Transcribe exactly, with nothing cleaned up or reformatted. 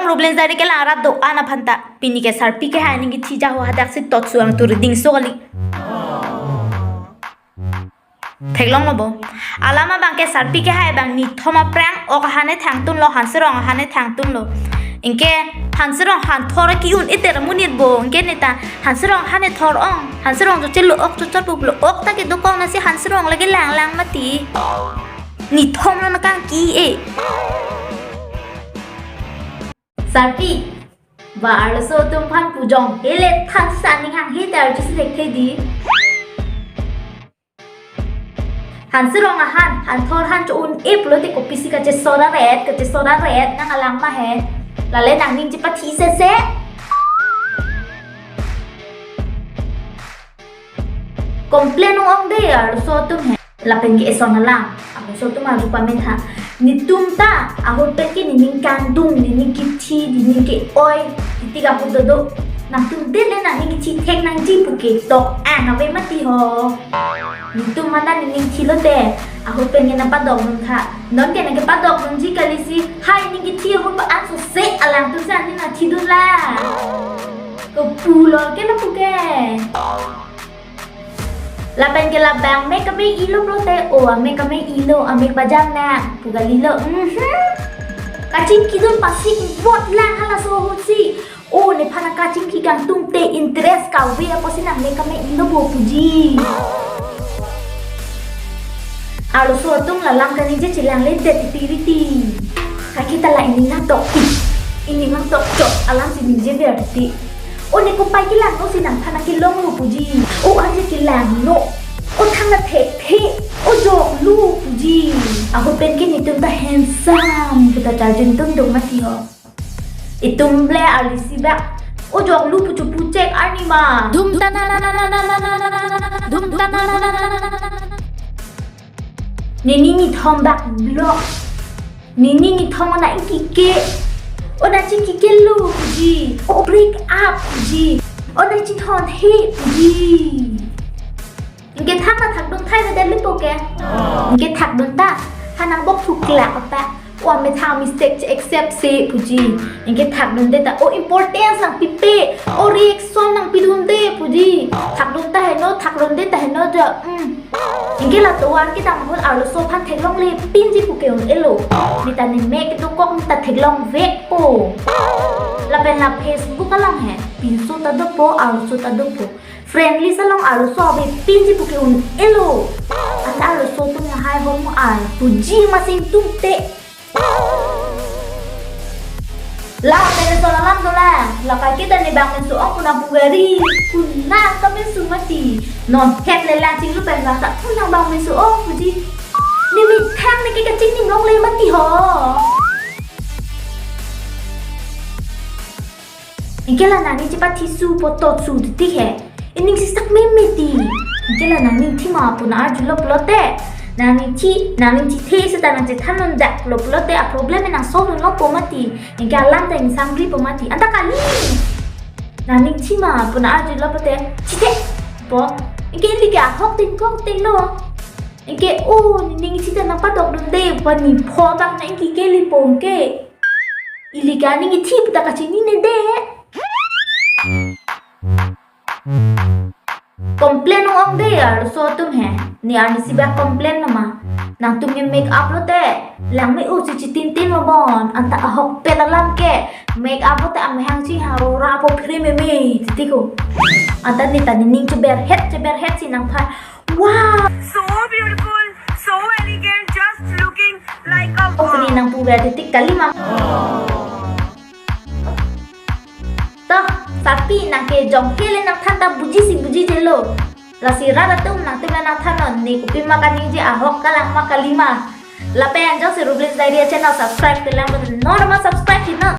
Robleng Diary kelang arat do-an aphan ta pini ke sarpi kehai aning kithi jaho hadak si tot suang turi dingso kali. Theklonglo bo. Alam abang ke sarpi kehai abang nithom aphrang ok ahan ne thangtunlo, Hanserong ahan ne thangtunlo. Anke Hanserong hanthor ke-un-e ter amonit bo. Anke neta Hanserong ahan ne thor-ong. Hanserong jo chelo ok chochot pulo, ok ta kedo kong nasi Hanserong lake langlang mati. Nithom lo nakang ki-e. Sarpi, ba arloso atum aphan pu jong hele than sa ning hanghe ta arjusi thekthe dei. Hanserong ahan, hanthor ahan cho-un-e pulote kopisi kachesor aret, kachesor aret nang alang ma he. Lale nangning chepathi sese. Complain ong-ong dei arloso atum he. Lapen ke eson alam, arloso atum arju pametha. Netum ta ahut pen ke nening kangdung, nening kithi, nening ke-oi, titik ahut dodo. Nangtum den le nangning kithi thek nangji pu ketok-an ave mati ho. Netum mata nening thilo te, ahut pen ke nangpadok dun tha. Non ke nangkepadok dunji kali si, hai ning kithi ahut pa an so se alangtum si ani nangthidun la. Kopulo ke lapu ke. Lapen ke labang mek kame ilo pulote, o amek kame ilo, amek bajang na, pu kalilo. Mhm. Kachingkidun pasik bot lang halaso ahut si. O nephan kachingki kangtung te interest kave apotsi nang mek kame ilo bo puji. Arloso atum lalam kaningje chelang le det titi riti. Kakita la ining nangtok ti. Ining nangtok chok alam si ningje ver ti. O ne kopai kelanglo si nangphan kelonglo puji. O arje kelanglo. O thang na thekthe. O joklo puji. Ahut pen ke netum ta handsome puta charjun tum dong mati ho. Itum le arlisi bak. O joklo pu chupu chek arni ma. Dum ta na na na na na na na na na na. Dum ta na na na na na na na na. Nini nithom bak block. Nini nithom ona ingkike. Ona chingkikelo puji. O break up puji. Ona chithon he puji. Anke thang na thakdun thai na deli po ke. Anke thakdun ta. Hanang bok thuklak apa. O amethang mistake che accept se puji. Anke thakdun de ta. O importance nangpipe. O reaction nangpidun de puji. Thakdun ta heno, thakdun de ta heno jo. Hmm. Anke la tovar kedam ahut arloso aphan theklongle pinji pu ke-un-elo. Neta ne mek dokok neta theklong vekpo. Lapen la Facebook along he. Pinso ta dopo, arloso ta dopo. Friend list along arloso ave pinji pu ke-un-elo. Anta arloso atum lahai hom ai puji masing tum te. La pen so lalam dolang. La kai kita ne bang menso ong kuna pu gari. Kuna kamen su mati. Non het le lang chinglu pen bang ta kuna bang menso ong puji. Ne methang ne ke kachingning longle mati ho. Anke la nangning chepathi su pu tot su titik he. Ining sisak meme ti. Anke la nangning thi ma pu nang arjulo pulote. Nangning thi, nangning thi the seta nang chethan non jak lo pulote a problem nang solve non po mati. Anke alam ta ingsangri po mati. Anta kali. Nangning thi ma pu nang arjulo pulote. Thi the. Po. Anke ili ke ahok tin kok tin lo. Anke o nening thi ta nangpadok dun de. Pa ne pho tak nang ingkikeli po anke. Ili ke aning kithi puta kachinine de. Complain ong-ong de arloso atum he. Ne arnisi bak complain lo ma. Nangtum ne make up lote. Lang me-u si chitin tin lo bon. Anta ahokpet alam ke. Make up lote amehang chingha rora po phre meme. Titiko. Anta neta nening cheberhet cheberhet si nangphan. Wow. So beautiful, so elegant, just looking like a wow. Pini nangpuver titik kali ma. Toh, sarpi nang ke jong hele nangthan ta buji si buji jelo. Lasi rat atum nangtum nangthan non ne kopima kaningje ahok kalang ma kali ma. Lapen jongsi Robleng's Diary channel subscribe kelang non ma subscribe si non.